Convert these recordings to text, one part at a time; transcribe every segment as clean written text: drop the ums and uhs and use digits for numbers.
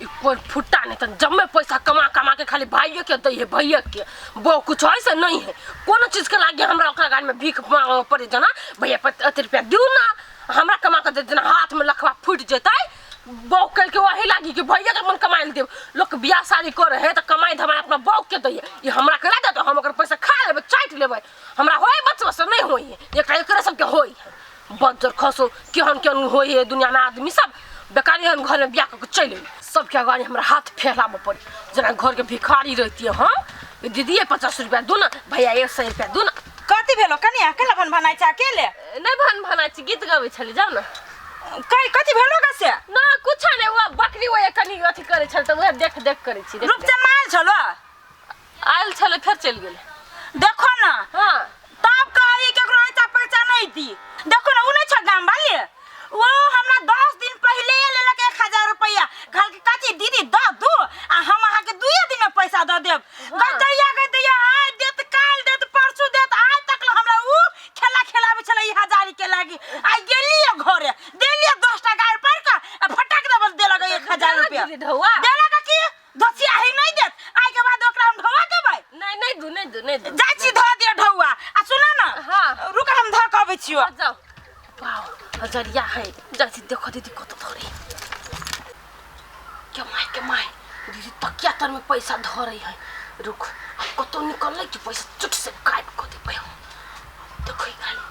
ई कोई फुट्टा नहीं तन जम्मे पैसा कमा कमा के खाली भाइये के दै है भैया के वो कुछ ऐसे नहीं है कोनो चीज के लागे हमरा ओकरा गाड़ी में भीख मांगे पड़े जना भैया पर अते रुपया दियो ना हमरा कमा के दे देना हाथ में लखवा फूट जेतै बौक कल के वही लागी कि भैया के मन कमाई देब लोग बियाह शादी करे है तो कमाई धमाई अपना बौक के दैए ई हमरा के ला दे हम ओकर पैसा खा लेबै चाटि लेबै हमरा होय बचवा से नहीं होई है एकरा एकरे सबके होई है बज्जर खसो केहन केहन होई है दुनिया में आदमी सब बेकारी हम घर में बियाह कऽ के चलि अयली सबके अगाड़ी हमरा हाथ फैलाबऽ पड़ी जेना घर के भिखारी रहती हम दीदी 50 रुपया दू ना भैया 100 रुपया दू ना। कथी भेलो कनिया केला भन भनाइ छै अकेले? नहि भन भनाइ छी, गीत गबै छली जाउ ने। कै कथी भेलो गा से? ना कुछ नहि, ओ बकरी ओए कनी अथी करै छल तऽ उएह देख देख करै छी। देख। रूपचन आयल छलो? आयल छलै फेर चलि गेलै। देखो ना। हाँ। तब कही केकरो ऐसा पैसा नहीं दी। देखो ना उ नहीं छ गाम वाले वो हमरा 10 दिन पहले लेलक 1000 रुपया, कहल कि कथी दीदी द दू आ हम अहाँ के 2 दिन में पैसा द देब। गदैया गदैया आइ देत काल देत परसू देत, आइ तक हमरा उ खेला खेलाबै छलै ई हजारी के लागी। आइ गेलियै घरे देलियै 10 टा गाड़ पारि के आ फटक देबल देलक 1000 रुपया। दीदी ढौआ देलक की दोसिया ही नहीं देत, आइ के बाद ओकरा हम ढौआ देबै। नहीं नहीं दू नहीं दू नहीं दू जाइ छी धऽ दिअ ढौआ। आ सुन ना। हाँ। रुक हम धऽ के अबै छियौ। जाओ। वाह हजरिया है जाइ छी देखो दीदी कत धरे के my के my दीदी तकिया तर में पैसा धरे है। रुक अब कतौ निकललै कि पैसा चुट से गायब कऽ देबै हम। देखो ई खाली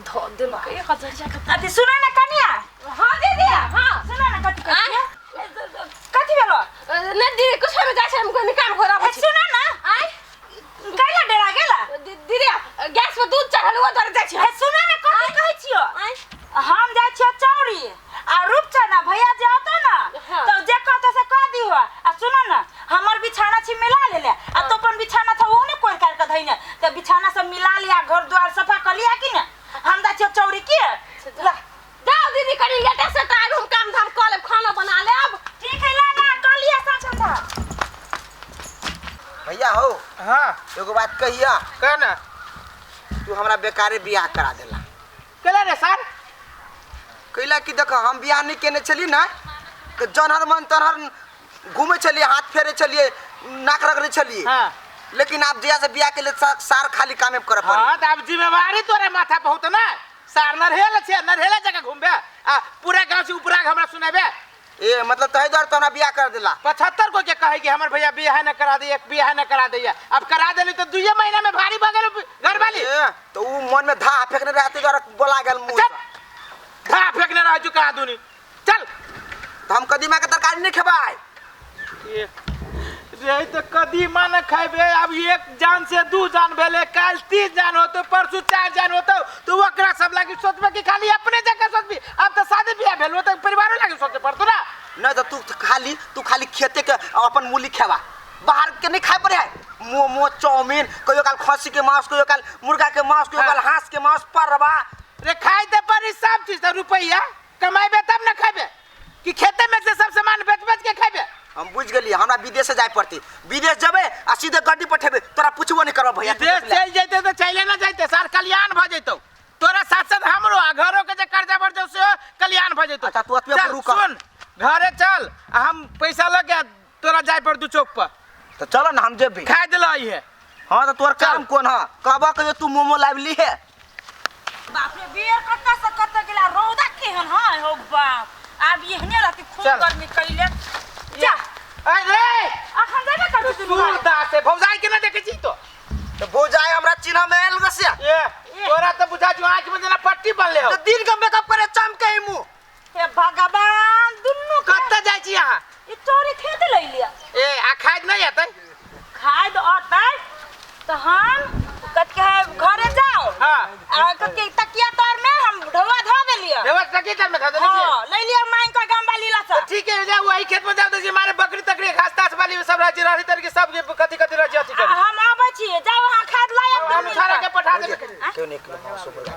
धऽ देलकै हजरिया के। अथी सुन ना कनिया। हाँ दीदी। हाँ सुन ना कथी कहै आँय? छियै? कथी भेलो? नहीं दीदी कुछ में जाइ छै हम कोई काम कर आबै छी। सुन ना। आँय? कैला डरा गेला? दीदी गैस पर दूध चढ़ल हुआ डर जाइ छै। ए सुन ना कथी कहै छियो? आँय? हम जाइ छियो चौरी आ रूपचन आ भैया जे औतो ना हाँ। तो जे कहतो से कह दिहो। आ सुन ना हमर बिछाना छी मिला लेले आ तो अपन बिछाना था ओ ने कोइ काट के धइने त बिछाना सब मिला लिया घर द्वार सफा कर लिया कि ने। हम जाइ छियो चौरी के। ला जाओ दीदी कनी लेटे से टाइम हम काम धाम कर लेब खाना बना लेब। ठीक है ला ना कर लिया साँझ था। भैया हो। हाँ। एगो बात कहिया। कह ना। तू हमरा बेकारे बियाह करा देला। केला रे सर? कैला कि देखो हम बियाह नहीं केने छली ना कि जनहर मन तनहर घूमे छलिए हाथ फेरे छलिए नाक रगड़े छलिए। हाँ। लेकिन आप जहिया से बियाह के लिए सार खाली कामे करे पड़े। हाँ, तो अब जिम्मेवारी तोरे माथा पर होत ना। सार नरहेला छे नरहेला जगह घूमबे आ पूरा गांव से उपरा हमरा सुनेबे। ए मतलब तहे द्वार तो हमरा बियाह कर देला। 75 को के कहे कि हमर भैया बियाह न करा दे, एक बियाह न करा दे। अब करा देली तो 2 महीना में भारी भ गेल घरवाली। ए, तो उ मन में धा फेंकने रहते द्वारा बोला गेल मुंह। चल धा फेंकने रह चुका आदमी। चल तो हम कदीमा के तरकारी नहीं खेबाई। ए, रे तो कदीमा न खेबे। अब 1 जान से 2 जान भेले, काल 3 जान होतो, परसों 4 जान होतो, तो ओकरा सब लागी सोचबे कि खाली अपने जगह सोचबी। अब तो शादी बियाह भेल तो परिवारो लागी सोचे पड़तो ना। नहीं तो तू खाली खेते के अपन मूली खेबा, बाहर के नहीं खाए पड़े है। मोमो चाउमीन कहियो काल खस्सी के मांस, कहियो काल मुर्गा के मांस, कहियो काल हाँस के मांस परवा। रे खाए ते पड़ी सब चीज तो रुपया कमाइबे तब ना खाइबे कि खेते में से सब सामान बेच बेच के खाइबे। हम बुझ गेलिए हमरा विदेश से जाए पड़ती। विदेश जबे आ सीधे गड्डी पठेबे तोरा पूछबो नहीं करबो भैया। विदेश चल जैते तो चले ना जैते सार कल्याण भ जैतौ। तोरा साथ साथ हमरो आ घरो के जे कर्जा बढ़ जौ से कल्याण भ जैतौ। अच्छा, तू अतबे चल, रुक। सुन घरे चल आ हम पैसा लग गया तोरा जाए पर दू चौक पर। तो चलो ना हम जेबे। खाए दिला आई है। हाँ तो तोर काम कोन है? कहबा कहियो तू मोमो लावली है। बाप रे बेर कत्ता से कत्ता गेला रौदा केहन है हो बाप। आब एहने रहती खूब गर्मी कैले। जा। अरे अखन जेबे करबी तू सुरदा से भौजाई के ना देखे छी तो। तो भौजाई हमरा चिन्ह में आयल गसे। ए तोरा तो बुझा जो आंख में जना पट्टी बनले हो। तो दिन के मेकअप करे चमके ही मुंह। हे भगवान दुन्नू कत्ता जाय छी अहाँ? ई चोरी खेत लई लिया। ए आ खाइ नहीं आतै? खाइ the आतै तो हम कत के है घरे जाओ। हां। आ कत के तकिया तर में हम ढोवा ध देलिए। ढोवा तकिया तर में ध देलिए? हां, ले लिया मांग के गाम वाली ला तो ठीक है, जा वही खेत में जाओ दे मारे बकरी तकरी घास तास वाली सब राजी रही तर के सब के कथि कथि राजी अथि कर। हम आबै छी, जाओ वहां खाद लाय हम सारा के पठा देबे। क्यों नहीं किलो मांस बोला?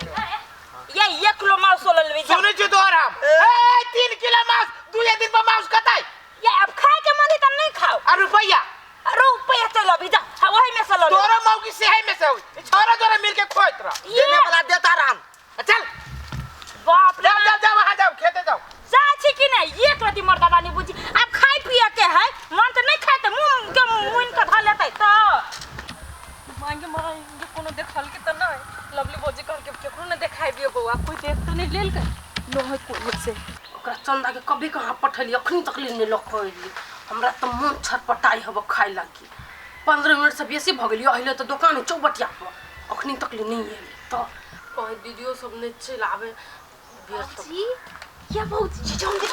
ये 1 किलो मांस ले लेबे। सुनै छी तोहर हम। ए 3 किलो मांस 2 दिन पर मांस कतै? ये अब खाए के मन है त नहीं खाओ। आ रुपैया? रुपैया चल अभी जा, हाँ, वही में से ल ले। तोरा मौकी से है में से होई। ई छोरा जोरा मिल के खोइत रह। ये देने वाला देता राम। चल। बाप रे। जाओ जाओ जाओ वहां जाओ खेते जाओ। जा छी कि नहीं? एक रति मर्दाना नहीं बुझी। अब खाए पिए कभी कहाँ पठेली अखनी तक ले लऽ अयली। हमरा तऽ मन छटपटाइ हब खाय लागी। 15 मिनट से बेसी भऽ गेली, अहिले तऽ दोकान है चौबटिया पर, अखनी तक ले नहीं एली। तऽ कहीं दीदियो सब नहीं चलि आबे बेर तक। जी या भौजी जल्दी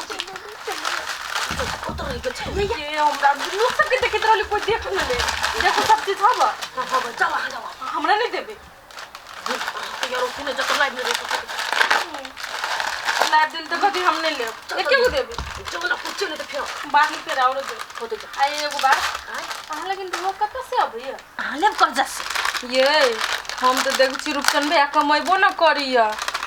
कतऽ रहि गेल छै? ये हमरा लोग सबके देखैत रहली, कोई देख न ले। देखो सब चीज हब। हाँ, हाँ, जाओ अहाँ जाओ। हमरा नहीं देबे। यार सुने जब लाइव में रहो लाइव दिल तो कभी हम नहीं लेब, एके गो देबे। जब ना पूछे नहीं तो फिर बाद में फिर और दे होते जा। आ एगो बात, अहाँ लेकिन वो कतऽ से अबैया? अहाँ लेब कर्जा से। ये हम तो देखै छी रूपचंद भैया कमेबो न करैया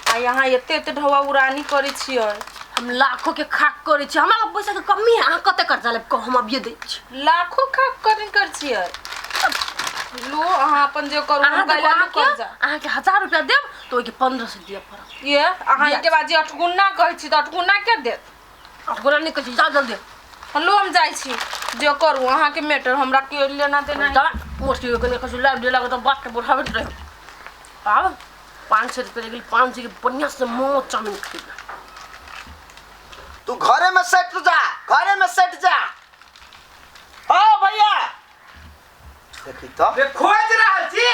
आ यहाँ एते एते ढौआ उड़ानी करै छियै। हम लाखों के खाक करै छी, हमरा लग पैसा के कमी है। अहाँ कते कर्जा लेब कहू, हम अभिये दै छी। लाखों खाक करी कर छियै। लो अहाँ अपन जे करू अहाँ हम देखो, कैला अहाँके कर्जा। अहाँके 1000 रुपया देब तऽ ओहिके 1500 दिअ पड़त। ये अहाँ बियाज। एके बाजी अठगुना कहै छी तऽ अठगुना के देत? 8 गोना नहि कहै छी, जा जल्दी। लो हम जाइ छी, जे करू अहाँके मैटर, हमरा के लेना देना है। जा मोटी कने कहै छी लाइव दे लागत तऽ बात के बढ़ाबैत रहे। आब 500 रुपया गेल, 500 के बढ़िया से मोमो चाउमीन खरीदब। तू घरे में सेट जा, घरे में सेट जा। हाँ भैया देखी तो रे खोज रहल छी।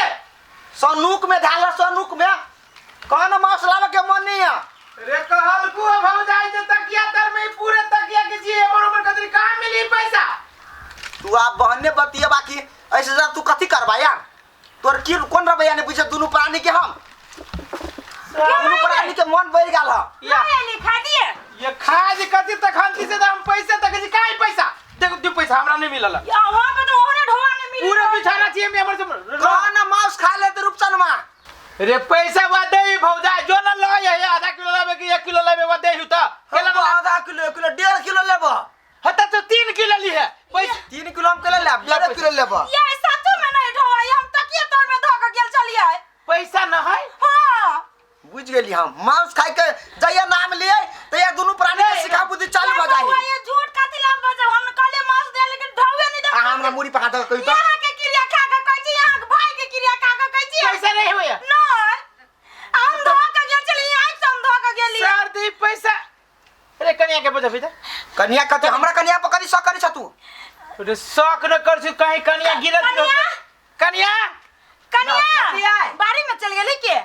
सनूक में धाला, सनूक में कौन मांस लावे के मन नहीं है। रे कहलकू भौजाई जे तकिया तर में पूरे तकिया के जी एमर उमर कतरी कहाँ मिली पैसा? तू आप बहने बतिया, बाकी ऐसे जा तू कथी करबा यार? तोर की कोन रवैया नहीं बुझे दुनू प्राणी के, हम दुनू प्राणी के मन बढ़ गेल ह। या नहीं एली खा दिए। ये खाज कथी तखन से हम पैसे तक जी काई पैसा देखो, दू पैसा हमरा नहीं मिलल। या वहाँ पे तो ओहने ढोआ नहीं मिली। पूरे बिछाना चाहिए में हमर से। कौन मांस खा लेते रूपचनमा? रे पैसा वा दे भौजाई, जो न लय है आधा किलो लाबे कि 1 किलो लाबे वा दे त केला हम आधा किलो, 1 किलो, 1.5 किलो लेबो। हता तो 3 किलो ली है पैसा। 3 किलो हम केला लेब, 1.5 किलो लेबो। ये सचो में नहीं ढोआ, ये हम तकिया तोर में धो के गेल चलिए। पैसा न है। हाँ बुझ गेली हम मांस खाइ के जइया नाम लिए तैया दुनू प्राणी के सिखा बुद्धि चालू भ जाही। बउआ, ये झूठ खातिर हम बजब, हम कहलिए मांस दे लेकिन ढौए नहीं दे। आ हमरा मुड़ी पर हाथ धऽ कहियौ तो। यहाँ के क्रिया खा के कहै छी, यहाँ के भाई के क्रिया खा के कहै छी। पैसा नहीं होया। नहीं हम धो के गेल चलिए, आँख से हम धो के गेली। सर दी पैसा अरे कन्या के बजा बेटा। कन्या कथी? हमरा कन्या पर कथी शक करै छ तू? अरे शौक न कर छी कहीं कन्या गिरल। कन्या? कन्या। कन्या नदिया। बारी में चल गेली के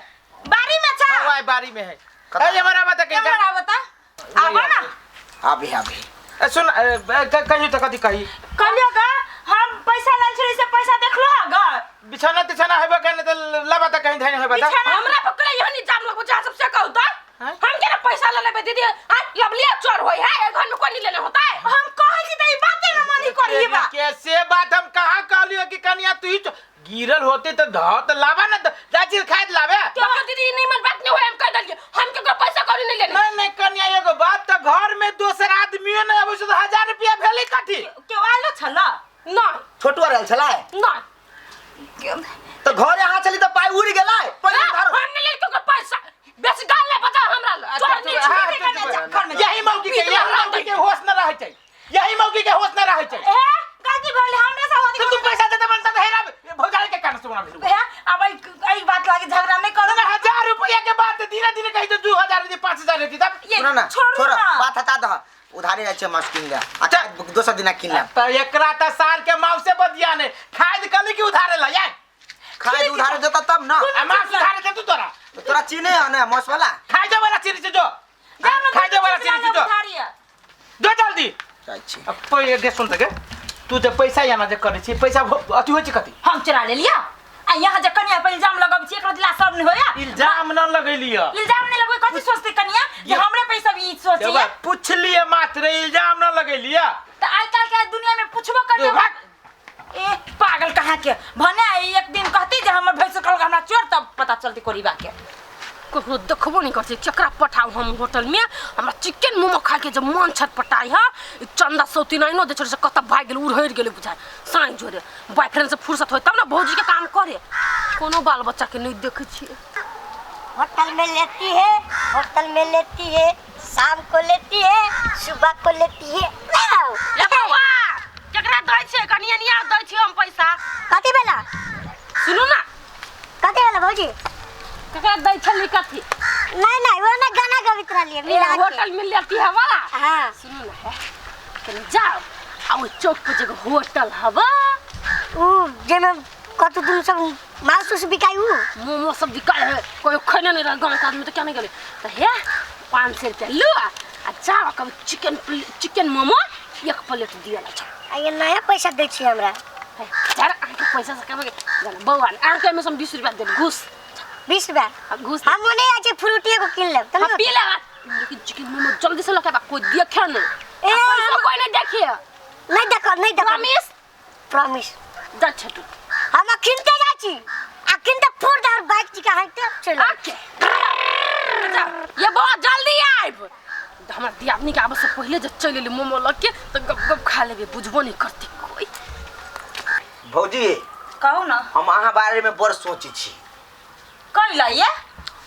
बारी में छा। वाई बारी में है। अरे हमारा बता कहीं केमरा बता आबो ना। अभी अभी। ए, सुन ए, कहियो तो कथी कही? कहलियो का हम पैसा लाल छली से पैसा देखलो हा ग। बिछाना तिछाना हेबे कहीं तो लाबा त कहीं धैन हेबे त। बिछाना- हमरा पकड़े यहाँ नहीं जाम लगो, जहाँ सबसे कहू तो हैं? हम केना पैसा ले लेबे दीदी? आ लबलिया चोर होय है, घर में कोई नहीं लेने होता है। हम कहै छी त ई बाते न मानी करिए बा। कैसे बात हम कहाँ कहलियो कि कन्या तू ही गिरल होते तो धो तो लाबा ना जाची खाए लाबे। तो दीदी नहीं मन बात नहीं होय, हम कह देलिए हम केकरो पैसा कौड़ी नहीं लेने। नहीं नहीं कन्या एगो बात, तो घर में दोसर आदमियों ने अबै छै तो 1000 रुपया भेलै कथी? केओ आलो छल? नहीं। छोटू आयल छलै? नहीं। तऽ घरे अहाँ छली तऽ पाइ उड़ि गेलै पहिले हम धर। नहीं ले केकरो पैसा, बेसी गाल ले बता हमरा ल। चोर नहीं हाँ, छी। घर में यही मौकी के, यही मौकी के होश न रहै छै, यही मौकी के होश न रहै छै। ए गलती भेल हमरा से होती। तो तू पैसा देते बनता तो हेरा भौजाई के कान सुना भेलू। ए अब ई बात लागे झगड़ा नहीं करू। 1000 रुपया के बात धीरे धीरे कही तो 2000 दे, 5000 दे तब। ये सुन ना, छोड़ू छोड़ ना। बात हटा दह, उधारे जाइ छै मांस किन ले आ दोसर दिना किन ले। त एकरा त सार के माउसे बदिया ने खाद कली कि उधारे ला यार। खाइ उधारे देता तब ना। आ मांस उधारे दे तू तोरा। तोरा चिन्हे है ना मांस वाला? खाइ दे वाला चिन्ह छै जो, खाइ दे वाला चिन्ह छै जो। उधारी जो जल्दी। जाइ छी। अब पहिले गे सुन त गे, तू जे पैसा याना जे करै छी पैसा अथी होइ छै कथी? हम चुरा लेलिया आ यहाँ जे कन्या पर इल्जाम लगाबै छी, एकरा दिला सब नहीं होया। इल्जाम न लगेलिय। इल्जाम नहीं लगबै, कथी सोचते कन्या जे हमरे पैसा भी सोचिए। पुछलिए मात्र, इल्जाम न लगेलिय। त आजकल के दुनिया में पूछबो कर। तू भाग। ए पागल कहाँ के भने एक दिन कहती जे हमर भैंस कहलक हमरा चोर, तब पता चलती कोरीबा के। ककरो देखबो नहीं करते, केकरा पठाऊ हम होटल में? हमरा चिकन मोमो खाए के जब मन छटपटाई है। ई चंदा सौती नहीं दे से कतऽ भागि गेल, उड़हरि गेलै बुझाय साँझ जोरे। बॉयफ्रेंड से फुर्सत होय तब ने भौजी के काम करे। कोनो बाल बच्चा के नहीं देखै छियै। होटल में लेती है, होटल में लेती है, शाम को लेती है, सुबह को लेती है। लाओ। ए बौआ, केकरा दै छियै? कनिया निया दै छियै हम पैसा। कथी भेला? सुनू ना। कथी भेला भौजी? केकरा दै छली कथी? नहीं नहीं, वो ना गाना गाबित जात रहलियै मिला के। होटल में लेती है वाला। हाँ। सुनू ना है, कनी जाओ आ ओ चौक पर जगह होटल हवा उ जेमे कत दिन सब मांस उस बिकाई उ मोमो सब बिकाय है, कोई खैने नहीं रहा गाँव के आदमी तो क्या नहीं गेले। तो हे 500 रुपया लो आ जाओ कभी चिकन चिकन मोमो एक प्लेट दिया ला। आ ये नया पैसा दै छी हमरा। यार अहाँके पैसा से कमे जाना बौआ, अहाँके में से हम 20 रुपया देब घूस। 20 रुपया? हाँ, घूस। हम नहीं आज फ्रूटी एगो किन लेब त हाँ, पी ले, लेकिन चिकन मोमो जल्दी से लके बा, कोई देखे नहीं। ए, पैसा कोई नहीं देखिए। नहीं देखो, नहीं देखो। प्रॉमिस? प्रॉमिस। जा छटू। हम अखिनते जाइ छी, अखिनते फोड़ दे और बाइक चिका हाइते चलो। ओके। जा, ये बहुत जल्दी आइब। हमरा दियादनी के आबे से पहले जे चलि एली मोमो लके त गप गप खा लेबे, बुझबो नहीं करती कोई। भौजी कहू ना। हम अहाँ बारे में बड़ सोचै छी। कैला ये?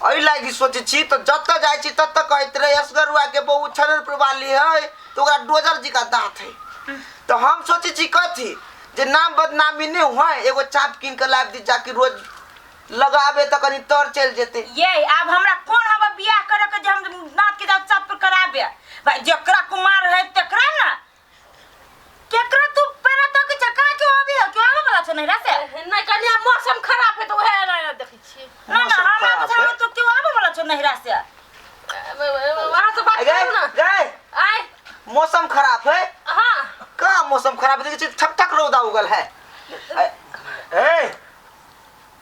एहि लागि सोचै छी तऽ जतऽ जाइ छी ततऽ कहैत रहै असगरुआ के बहु छननपुर वाली है तऽ ओकरा डोजर जी का दाँत है। तऽ हम सोचै छी कथी जे नाम बदनामी नहि होय, एगो चाप कीन के लाबि दी जाकि रोज लगाबे तऽ कनी तर चलि जेतै। ये आब हमरा कोन हवा बियाह करे के जे हम दाँत के दाँत चाप पर कराबे? भाई जकरा कुमार है तकरा ना केकरा तू पेरा तक चका के आबे है? क्यों आबे वाला छौ नैहरा से? नहीं कनी आब मौसम खराब है तो वएह ना देखै छियै। ना, ना, मौसम हमरा खराब बुझाबै है। तो क्यों आबे वाला छौ नैहरा से? वहाँ से बात करू ना। गए। आय। मौसम खराब है? हाँ। का मौसम खराब है? देखै छी ठक ठक रौदा उगल है। ए,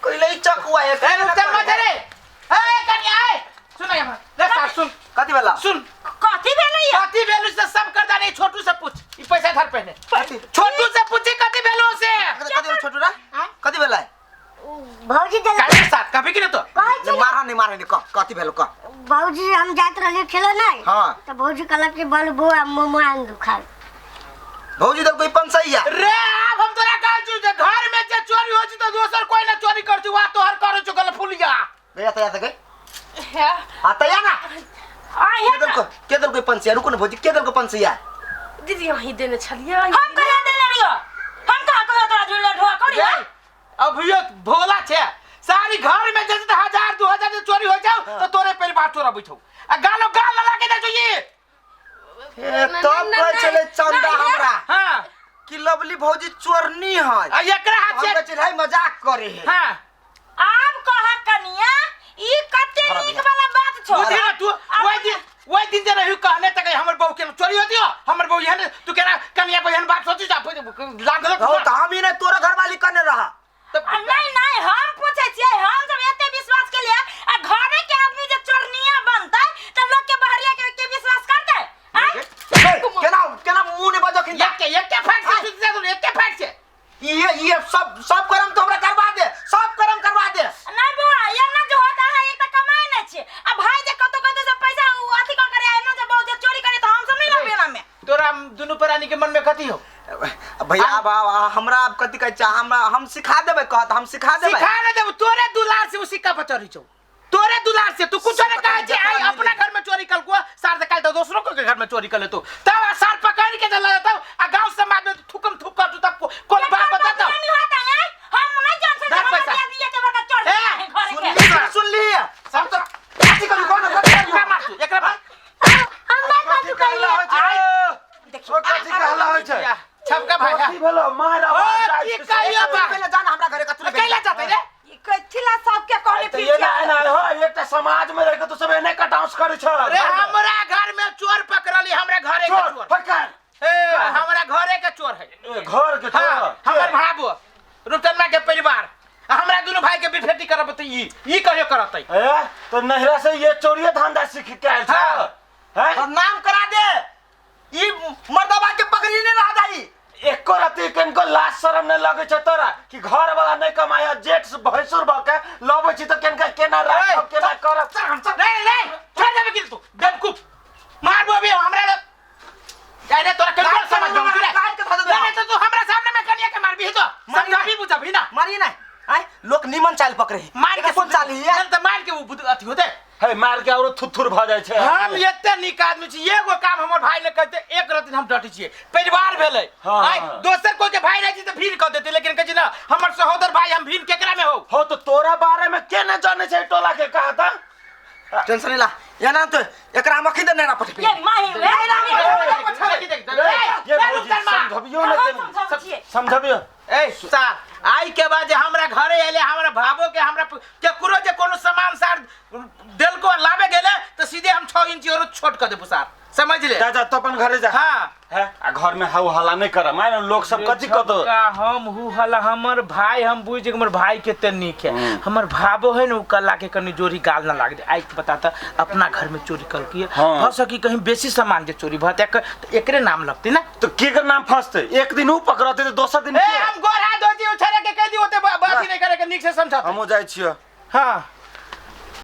कोई लई चकुआ है। ए, रुक जा, मत रे। ए, कनी आय। सुन ना यहाँ। रे साहब, सुन। कथी भेला? सुन। कथी भेलै ये? कथी भेलु से सब करदा नहीं, छोटू से पूछ। ई पैसा धर पहले। कथी? छोटू से पूछी कथी भेलु से? कथी भेलु छोटू रा? हाँ? कथी भेलै? भौजी देलक। काहे साथ कभी कि नहीं तो? कहै छी नहीं, मारह नहीं, मारह नहीं, कह, कथी भेलु, कह। भौजी हम जात रहलियै खेलो नहीं। हाँ। तो भौजी कहलक कि बल बौआ मोमो आन दू खाए। भौजी देलको ई पंसैया। रे आब हम तोरा कहै छी जे घर में जे चोरी होइ छै त दोसर कोई ना चोरी करछौ, वा तोहर करै छौ गल फुलिया। गया तया त गई। है। हां तया ना। आय के देलको, के देलको ई पंसैया? रुको ना भौजी, के देलको पंसैया? दीदी अहीं देने छलियै। हम कहिया देने रहियो? हम कहाँ कहियो तोरा जुड़ल ढोआ करियो? रे, अभियो भोला छे। सारी घर में जैसे 1000 2000 जे चोरी हो जाओ तो तोरे परिवार चोरबै छौ। आ गालो गाल लगा के दे छौ ई। ए, तब कहै छलै चंदा हमरा। हाँ। कि लवली भौजी चोरनी है। आ एकरा हाथ से हम कहै छलै मजाक करे है। हाँ। आब कह कनिया, ई कते बड़ा नीक बढ़िया। वाला बात छौ। बुझी ना तू, वही दिन जे रही कहने तक हमर बहू के चोरी होती हो, हमर बहू एहन तू केना कनिया पर एहन बात सोची जा, लागल हो त हम ही नहीं तोरा घरवाली कने रहा। आ नहीं नहीं, हम पूछै छियै, हम सब एते विश्वास के लिए आ घरे के आदमी जे चोरनिया बनतै त लोग के बहरिया के विश्वास करतै? आँय? केना केना मुंह ने बजखिन? एके एके फाट से सुति जा तू, एके फाट से। ये सब सब करम तो हमरा करवा दे, सब करम करवा दे। नहीं बौआ, एना जे होत अहाँ एक त कमाइ नै छी आ भाई जे कतौ कतौ से पैसा उ अथी क करे, एना जे बहुत जे चोरी करे त हम सब नै रहबै एना में। तोरा दुनू प्राणी के मन में कथी हो? भैया अब हमरा अब कथी कहै छै, हमरा हम सिखा देबै, कहत हम सिखा देबै। सिखा नै देबै, तोरे दुलार से उ सिक्का पर चढ़ै छौ। तोरे दुलार से तू कुछ नै कहै छै, आइ अपना घर में चोरी कलको, सार त काल्हि त दोसरो के घर में चोरी कर लेतो। तब आ सार पकड़ के चला जाता आ गांव समाज में थुकम थुक कर तब कोन बात बता तब। नहीं होता है, हम नहीं जान सकते, धर हम पैसा। आदमी एते बड़का चोर ए, है घर सुन के। ली, सुन ली। सब तो कथी करू, कोन कथी करू? एकरा मार तू, एकरा मार। हम नहीं कथी कहला होइ छै? देखियौ, ओ कथी कहला होइ छै? छपका भाई। कथी भेलो? मार ओ, आवाज जाइ की छै। कहियो बा? पहिले जान हमरा घरे कथी कैला जाते रे? ई कथिला सबके कहले तऽ पीछे। एना एना हो, एकटा समाज में रह के तू सब एने कटाउस करै छ। अरे हमरा घर में चोर पकड़ली, हमरा घरे के चोर चोर। पकड़। ए, हमरा घरे के चोर है। ए, घर के चोर। हाँ, हमर भाबो रुपचन्ना के परिवार आ हमरा दुनू भाई के बिफेटी करब त ई कहियो करतै। ए, तो नहिरा से ये चोरिये धंधा सीख के आयल छ। हाँ। हैं? और नाम करा दे, ई मर्दबा के पकड़ी नहीं रह जाई। एको रति कनिको लाज शरम नहीं लगे छै तोरा कि घर वाला नहीं कमाया, जेठ भैंसुर भ के लबै छी त केनका केना राखब केना करब। नहीं नहीं, छोड़ देबे कि तू बेवकूफ मारबो अभी हमरा ले। जाय रे तोरा केनको समझ में आबै छै? काट के धऽ देबै। नहीं तो तू हमरा सामने में कनिया के मारबी तो मारी समझाबी बुझाबी ना। मारिए ना, आय लोक निमन चाल पकड़े है। मार के कोन चाल है? नहीं त मार के उ अथी होते। हे मार के औरो थुथुर भ जाइ छै। हम एते नीक आदमी छी, एगो काम हमर भाई ने कहते एक रति हम डटी छियै, परिवार भेलै। हाँ, आय हाँ। दोसर कोई के भाई रहै छै त भीड़ क देते, लेकिन कहै छै ना हमर सहोदर भाई हम भीड़ केकरा में हो। हो तो तोरा बारे में के ने जाने छै टोला के कहा त? टेंशन नहीं ला, एना तो एकरा हम अखिन नहि पठबे। ये माही वे ये भौजी समझबियो ने तनी, समझबियो। ए सार, आई के बाद जे हमरा घरे एले, हमरा भाबो के हमरा केकरो जे कोनो सामान सार देलको आ लाबे गेले तो सीधे हम 6 इंच और छोट कर देबो सार, समझ ले। जा जा तो अपन घरे जा। हाँ। है आ घर में हाउ हल्ला नहीं कर, माने लोग सब कथी कहतो। का हम हु हला हमर भाई, हम बुझ हमर भाई के ते नीक है, हमर भाबो है ने उ कला के कनी जोरी गाल ना लाग दे। आई के बताता अपना घर में चोरी कर की हाँ। भ सकी कहीं बेसी सामान जे चोरी भते तो एकरे नाम लगते ना। तो केकर नाम फंसते, एक दिन ऊ पकड़ते तो दोसर दिन ए के? हम गोर हाथ धोती उछारे के कह दी ओते बात ही नहीं करे के नीक से समझा। हमहूँ जाइ छियो। हाँ।